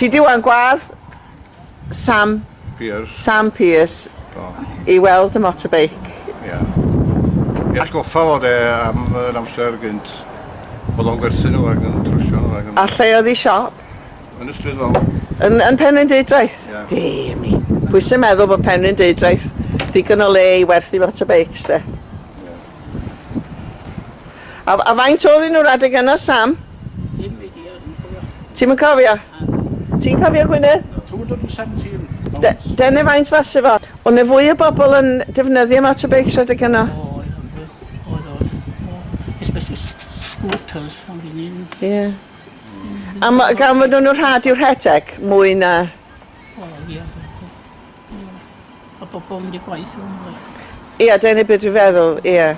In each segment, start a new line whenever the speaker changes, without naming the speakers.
Ti di wan gwadd Sam
Pierce.
Sam Pierce
Do.
i weld y motorbike.
Ia. I atgoffa fo de am yr amser gynt bod o'n gwerthu nhw ac yn trwsio nhw ac yn...
A lle oedd ei siop?
Yn y stryd fawr.
Yn, yn Penrhyn Deudraeth?
Ie.
Dear me. Pwy sy'n meddwl bod Penrhyn Deudraeth ddigon o le i werthu motorbikes de? A, a faint oedden nhw'r adeg yna, Sam?
Dim idea, dwi'n cofio.
Ti'm yn cofio? Ti'n cofio, Gwynedd?
217
De, dyna faint fase fo. O'n 'na fwy o bobl yn defnyddio motorbikes adeg yna?
Oedd, oedd, oedd, oedd. Especially scooters, ond i ni'n...
Ie. A ma, gan fod nhw'n rhad i'w rhedeg mwy na...
O, ie. Ie. A bobl mynd i gwaith o'n nhw.
Ie, dyna beth dwi'n feddwl, ie.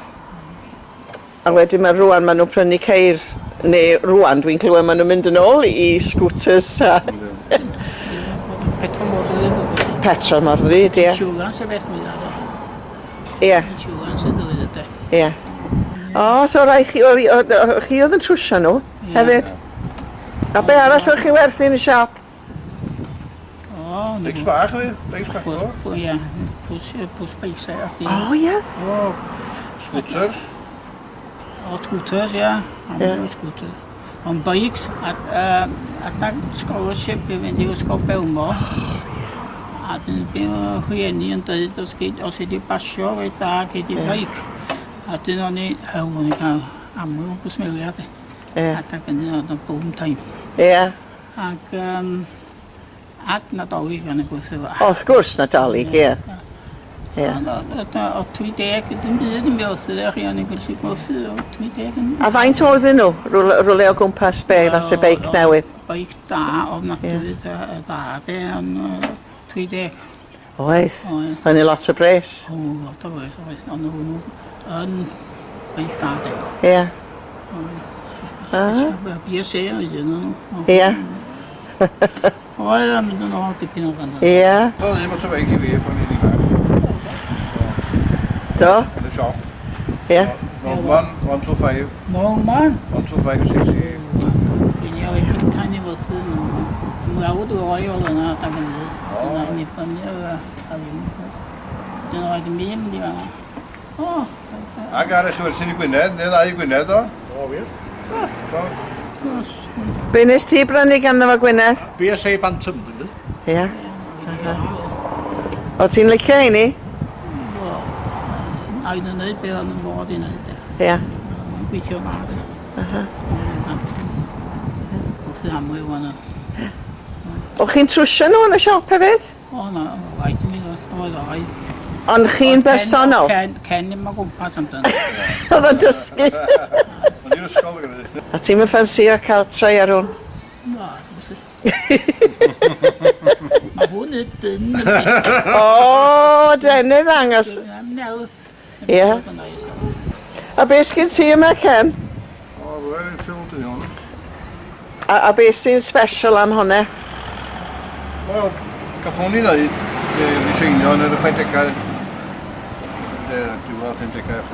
A wedyn mae rwan maen nhw'n prynu ceir, neu rwan dwi'n clywed maen nhw'n mynd yn ôl i scooters a
Petrol mor ddrud.
Petrol mor ddrud, ie.
Insurance y beth mwyaf.
Ie.
Insurance y ddrud ydy.
Ie. O, so rai chi, o, o, o, chi oedd yn trwsio nhw hefyd. A be arall o'ch chi werthu yn y siop?
O,
Beics bach, fi. Beics bach.
Ie, pws, pws beics.
O, ie.
O.
Scooters.
O, scooters, ie. Ie. Scooters. Ond bikes, a, uh, adag scholarship i fynd i ysgol Belmo. A dyn be oedd rhieni yn dweud, os, gei, os ydi basio reit dda, gei di bike. A dyn o'n i, hew, o'n i cael amryw o gwsmeriaid.
Ie.
Adag hynny oedd o'n boom time.
Ie.
Ac, um, ac Nadolig yn y gwerthu fo.
O, wrth gwrs, Nadolig, ie. Ie.
Ond o 30, dim byd yn byw wrth chi, o'n i'n gallu gwerthu o 30 yn...
A faint oedden nhw, rhywle, rhywle o gwmpas be, fase beic newydd?
Beic da, ofnadwy yeah. dda, de, ond 30.
Oedd.
Oedd.
Hynny lot o bres.
O, lot o bres, oedd. Ond hwnnw yn beic da, de.
Ie.
Ah. BSA oedd un o'n nhw.
Ie.
Oedd yn mynd yn ôl dipyn o fan.
Ie.
Doedd un motorbike i fi pan i'n ifanc.
Do?
Yn y siop.
Ie.
Norman 125.
Norman?
125cc.
Dwi'n i oed cyntaf ni fod yn mrawd roi oedd yna adag hynny. Dyna ni brynu o'r arian. Dyna oedd mi yn mynd i fanna. O!
Ac ar eich werthu i Gwynedd, neu ddau i Gwynedd o?
O, wir?
Do.
Be nes ti brynu ganddo fo Gwynedd?
BSA Bantam, dwi'n mynd.
Ie. O ti'n licio i ni?
Wel, a i'n wneud be o'n nhw'n fod i wneud.
Ie.
Mae'n gweithio dda. Bantam. Wrth i amwy wan.
O chi'n trwsio nhw yn y siop hefyd?
O na, rhaid i mi ddod, oedd o rhaid.
Ond chi'n bersonol?
Ken, Ken ddim o gwmpas amdano.
Oedd o'n dysgu.
O'n i'n ysgol gyda.
A ti'n mynd ffansio cael troi ar hwn?
Na, Mae hwn yn dyn.
O, dyna ddangos.
Nerth.
Ie. A beth sgyn ti yma, Ken?
O, Royal Enfield yn hwn.
A, a beth sy'n special am hwnna?
Wel, gath hwn i wneud, ddiseinio yn yr 60au. Diwedd 50au.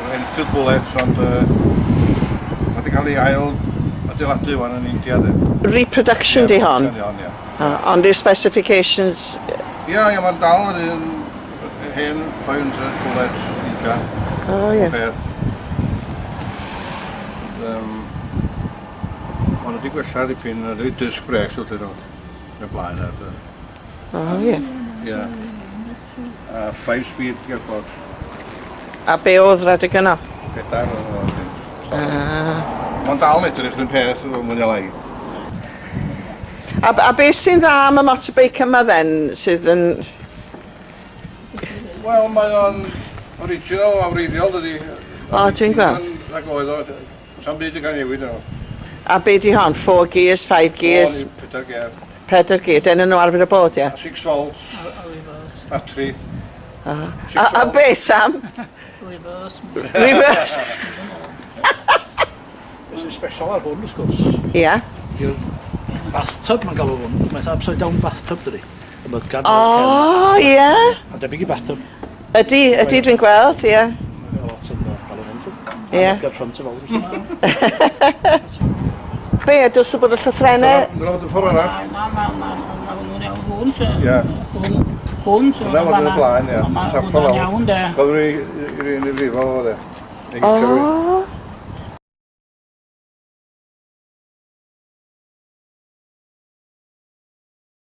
Yr Enfield Bullet, ond uh, mae wedi cael ei ail adeiladu wan yn India. De.
Reproduction di hon?
Di hon, ie.
Ond i'r specifications...
Ie, ie, mae'n dal yr un hen 500 Bullet Ninja.
O, ie.
Peth. Um, Ond wedi gwella dipyn, wedi disc brakes wrth nhw. Y blaen ar.
O, ie.
Ie. A 5 speed gearbox.
A be oedd rhedeg yno?
Pedair oedd o. Mae'n dal yn edrych yn peth o mwy neu lai.
A, a beth sy'n dda am y motorbike yma then, sydd yn...
Wel, mae o'n original, a wreiddiol, dydi.
O, dwi'n gweld.
Ac oedd o, sa'm byd yn cael newid yno.
A be di hon? 4 gears, 5 gears?
O, pedair gear.
Pedair gear, dyna nhw arfer y bod, ie?
6 volts, battery.
A, a be, Sam?
Reverse.
Reverse?
Beth sy'n special ar hwn, wrth gwrs,
Ie.
di'r bathtub mae'n galw hwn. Mae'n upside down bathtub, dydi. Y mudguard.
O, ie.
Mae'n debyg i bathtub.
Ydy, ydy dwi'n gweld, ie.
Mae lot yn galw hwn.
Ie.
Mudguard front efo, wrth gwrs.
Be, a dylse bod y llythrennau...
Dyna fod y ffordd arall.
Na, na, na, na, hwnnw'n iawn, hwn, so...
Ie.
Hwn, hwn, so...
Hwnna fod yn y blaen, ie.
Ond ma'
Tapio
hwnna'n
lawr.
iawn, de.
Gofyn i i rywun i frifo fo, de. Neu
O.
gitio rywun.